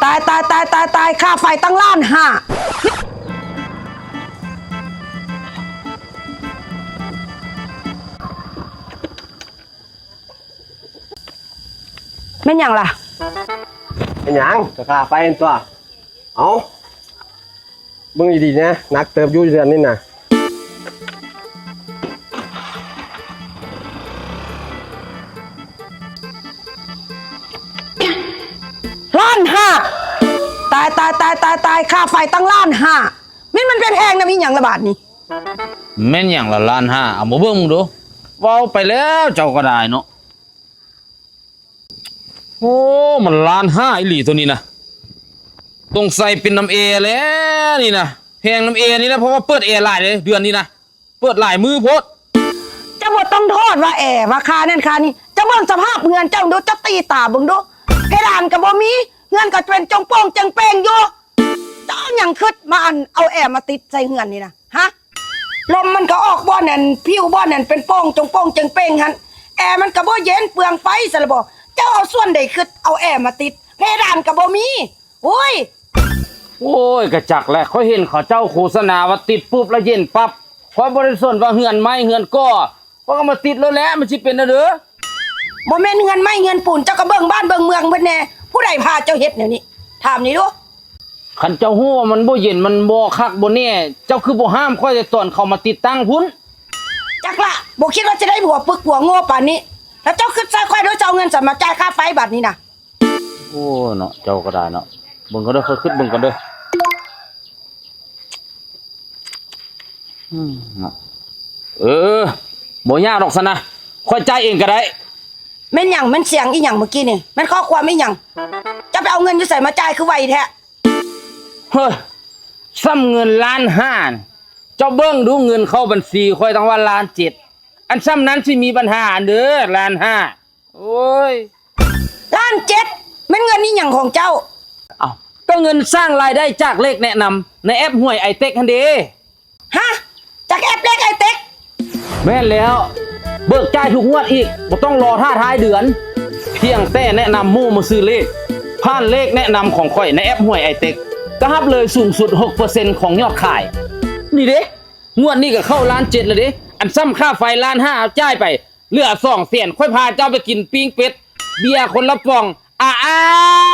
ຕາຍ ຕາຍ ຕາຍ ຕາຍ ຄ່າໄຟຕັ້ງລ້ານຫ້າ. ແມ່ນຫຍັງລະ? ເປັນຫຍັງ? ກະຄ່າໄຟຫັ້ນຕົວະ. ເອົ້າ ເບິ່ງດີໆນະ ໜັກເຕີບຢູ່ເດືອນນີ້ນະ. ລ້ານຫ້າ! ຕາຍ ຕາຍ ຕາຍ ຕາຍ ຕາຍ ຄ່າໄຟຕັ້ງລ້ານຫ້າ! ແມ່ນມັນໄປແພງນຳອີ່ຫຍັງລະບາດນີ້? ແມ່ນຫຍັງລະລ້ານຫ້າ? ເອົາມາເບິ່ງເບິ່ງດູ. ເວົ້າໄປແລ້ວເຈົ້າກໍໄດ້ເນາະ. ໂອ້ ມັນລ້ານຫ້າອີ່ຫຼີໂຕນີ້ນະ. ສົງໄສເປັນນຳແອແຫຼະນີ້ນະ. ແພງນຳແອນີ້ແຫຼະ ເພາະວ່າເປີດແອຫຼາຍເດ້ ເດືອນນີ້ນະ. ເປີດຫຼາຍມື້ໂພດ. ເຈົ້າບໍ່ຕ້ອງໂທດວ່າແອ ວ່າຄ່ານັ້ນຄ່ານີ້. ເຈົ້າເບິ່ງສະພາບເຮືອນເຈົ້າເບິ່ງດູ, ເຈົ້າຕີຕາເບິ່ງດູ. ເພດານກໍບໍ່ມີ, ເຮືອນກໍເປັນຈົງໂປ່ງເຈັງເປ່ງຢູ່. ເຈົ້າເອົາຫຍັງຄິດມາ ອັນ ເອົາແອມາຕິດໃສ່ເຮືອນນີ້ນະ ຮະ? ລົມມັນກໍອອກບ່ອນນັ້ນ, ຜິວບ່ອນນັ້ນເປັນໂປ່ງຈົງໂປ່ງເຈັງເປ່ງຫັ້ນ. ແອມັນກໍບໍ່ເຢັນ, ເປືອງໄຟຊັ້ນລະບໍ. ເຈົ້າເອົາສ່ວນໃດຄິດເອົາແອມາຕິດ? ເພດານກໍບໍ່ມີ. ໂອ້ຍ ໂອ້ຍ ກະຈັກແຫຼະ, ຂ້ອຍເຫັນເຂົາເຈົ້າໂຄສະນາວ່າຕິດປຸບລະເຢັນປັບ. ຂ້ອຍບໍ່ໄດ້ສົນວ່າເຮືອນໄມ້ເຮືອນກໍ, ຂ້ອຍກໍມາຕິດໂລດແຫຼະ, ມັນຊິເປັນແນວໃດ? ບໍ່ແມ່ນເຮືອນໄມ້ເຮືອນປູນ, ເຈົ້າກໍເບິ່ງບ້ານເບິ່ງເມືອງເບິດແດ່. ຜູ້ໃດພາເຈົ້າເຮັດແນວນີ້? ຖາມນີ້ດູ. ຄັນເຈົ້າຮູ້ວ່າມັນບໍ່ເຢັນ, ມັນບໍ່ຄັກບໍ່ແນ່, ເຈົ້າຄືບໍ່ຫ້າມຂ້ອຍແຕ່ຕອນເຂົາມາຕິດຕັ້ງພຸ້ນ? ຈັກລະ, ບໍ່ຄິດວ່າຈະໄດ້ຜົວປຶກຜົວໂງ່ປານນີ້. ແລ້ວເຈົ້າຄິດໃສ່ຂ້ອຍເດີ, ເຈົ້າເອົາເງິນໃສມາຈ່າຍຄ່າໄຟບາດນີ້ນະ? ໂອ້ເນາະ, ເຈົ້າກໍໄດ້ເນາະ. ເບິ່ງກ່ອນເດີ, ຂ້ອຍຄິດເບິ່ງກ່ອນເດີ. ອືມ ເນາະ. ເອີ ບໍ່ຍາກດອກຊັ້ນນະ, ຂ້ອຍຈ່າຍເອງກໍໄດ້. ແມ່ນຫຍັງ? ແມ່ນສຽງອີ່ຫຍັງມື້ກີ້ນີ້? ແມ່ນຂໍ້ຄວາມອີ່ຫຍັງ? ເຈົ້າໄປເອົາເງິນຢູ່ໃສມາຈ່າຍຄືໄວແທ້? ເຮີ້ຍ ສ່ຳເງິນລ້ານຫ້າ, ເຈົ້າເບິ່ງດູເງິນເຂົ້າບັນຊີຂ້ອຍຕັ້ງວ່າລ້ານເຈັດ. ອັນສ່ຳນັ້ນຊິມີບັນຫາອັນເດີ, ລ້ານຫ້າ. ໂອ້ຍ ລ້ານເຈັດ ແມ່ນເງິນອີ່ຫຍັງຂອງເຈົ້າ? ເອົ້າ ກໍເງິນສ້າງລາຍໄດ້ຈາກເລກແນະນຳໃນແອັບຫວຍໄອເຕັກຫັ້ນເດ. ຮະ? ຈາກແອັບເລກໄອເຕັກ? ແມ່ນແລ້ວ, ເບີກຈ່າຍທຸກງວດອີກ, ບໍ່ຕ້ອງລໍຖ້າທ້າຍເດືອນ. ພຽງແຕ່ແນະນຳໝູ່ມາຊື້ເລກ, ຜ່ານເລກແນະນຳຂອງຂ້ອຍໃນແອັບຫວຍໄອເຕັກ, ກໍຮັບເລີຍສູງສຸດຫົກເປີເຊັນຂອງຍອດຂາຍ. ນີ້ເດ, ງວດນີ້ກໍເຂົ້າລ້ານເຈັດແລ້ວເດ. ອັນສ່ຳຄ່າໄຟລ້ານຫ້າເອົາຈ່າຍໄປ, ເຫຼືອສອງແສນ ຂ້ອຍພາເຈົ້າໄປກິນປີ້ງເປັດ, ເບຍຄົນລະປ່ອງ, ອາອາ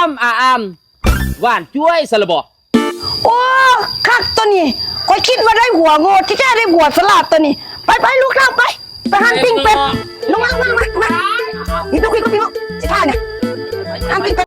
ມ ອາອາມ, ຫວານຈ້ວຍຊັ້ນລະບໍ? ໂອ້ ຄັກໂຕນີ້, ຂ້ອຍຄິດວ່າໄດ້ຜົວໂງ່, ທີ່ແທ້ໄດ້ຜົວສະຫຼາດໂຕນີ້. ໄປໆ ລູກເຕົ້າໄປ, ໄປຫັ້ນປີ້ງເປັດ. ລູກມາ ມາ ມາ ມາ, ອີກລູກ ອີກລູກ ອີກລູກ, ຊິຖ່າຍນະ. ຫັ້ນປີ້ງເປັດ.